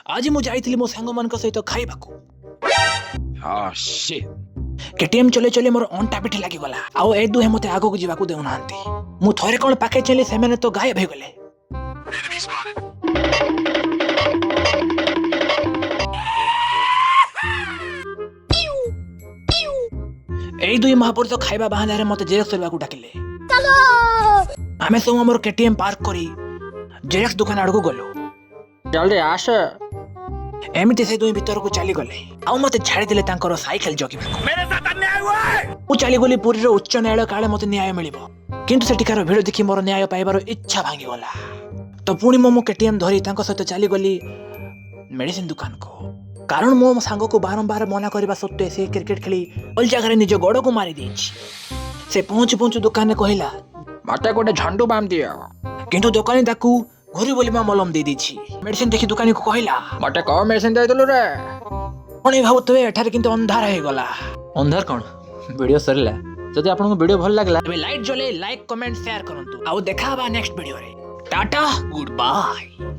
ଆଜି ମୁଁ ଯାଇଥିଲି ମୋ ସାଙ୍ଗମାନଙ୍କ ସହିତ ଖାଇବାକୁ। Oh shit. KTM ଚଲେଇ ଚଲେଇ ମୋର ଅଣ୍ଟା ପିଠି ଲାଗିଗଲା ଆଉ ଏ ଦୁହେଁ ମୋତେ ଆଗକୁ ଯିବାକୁ ଦେଉନାହାନ୍ତି। ମୁଁ ଥରେ କ'ଣ ପାଖେ ଚାଲିଲି, ସେମାନେ ତ ଗାୟବ ହେଇଗଲେ। ଏଇ ଦୁଇ ମହାପୁରୁଷ ଖାଇବା ବାହାନାରେ ମୋତେ ଜେରକ୍ସ କରିବାକୁ ଡାକିଲେ। ଆମେ ସବୁ ଆମର କେଟିଏମ୍ ପାର୍କ କରି ଜେରକ୍ସ ଦୋକାନ ଆଡ଼କୁ ଗଲୁ। ଜଲ୍ଦି ଆସ। ଏମିତି ସେ ଦୁଇ ଭିତରକୁ ଚାଲିଗଲେ ଆଉ ମୋତେ ଛାଡ଼ିଦେଲେ ତାଙ୍କର ସାଇକେଲ ଜଗିବାକୁ। ମୁଁ ଚାଲିଗଲି ପୁରୀର ଉଚ୍ଚ ନ୍ୟାୟାଳୟ, କାଳେ ମୋତେ ନ୍ୟାୟ ମିଳିବ। କିନ୍ତୁ ସେଠିକାର ଭିଡ଼ ଦେଖି ମୋର ନ୍ୟାୟ ପାଇବାର ଇଚ୍ଛା ଭାଙ୍ଗିଗଲା। ତ ପୁଣି ମୁଁ ମୋ କେଟିଏମ୍ ଧରି ତାଙ୍କ ସହିତ ଚାଲିଗଲି ମେଡ଼ିସିନ ଦୋକାନକୁ, କାରଣ ମୋ ସାଙ୍ଗକୁ ବାରମ୍ବାର ମନା କରିବା ସତ୍ତ୍ୱେ ସେ କ୍ରିକେଟ ଖେଳି ଭୁଲ ଜାଗାରେ ନିଜ ଗୋଡ଼କୁ ମାରି ଦେଇଛି। ସେ ପହଞ୍ଚୁ ପହଞ୍ଚୁ ଦୋକାନରେ କହିଲା, ମତେ ଗୋଟେ ଝଣ୍ଡୁ ବାମ୍ ଦିଅ। କିନ୍ତୁ ଦୋକାନୀ ତାକୁ ଘୁରି ବୋଲିବା ମଲମ ଦେଇଦେଇଛି। ମେଡ଼ିସିନ ଦେଖି ଦୋକାନୀକୁ କହିଲା, ମତେ କଣ ମେଡିସିନ ଦେଇଥିଲୁ ରେ? ପୁଣି ଭାବୁଥିବେ, ଏଠାରେ କିନ୍ତୁ ଅନ୍ଧାର ହେଇଗଲା। ଅନ୍ଧାର କ'ଣ, ଭିଡ଼ିଓ ସରିଲା। ଯଦି ଆପଣଙ୍କୁ ଭିଡ଼ିଓ ଭଲ ଲାଗିଲା, ତେବେ ଲାଇଟ୍ ଜଲେଇ ଲାଇକ୍, କମେଣ୍ଟ, ସେୟାର କରନ୍ତୁ ଆଉ ଦେଖା ହବା ନେକ୍ସଟ ଭିଡ଼ିଓରେ। Tata, good bye.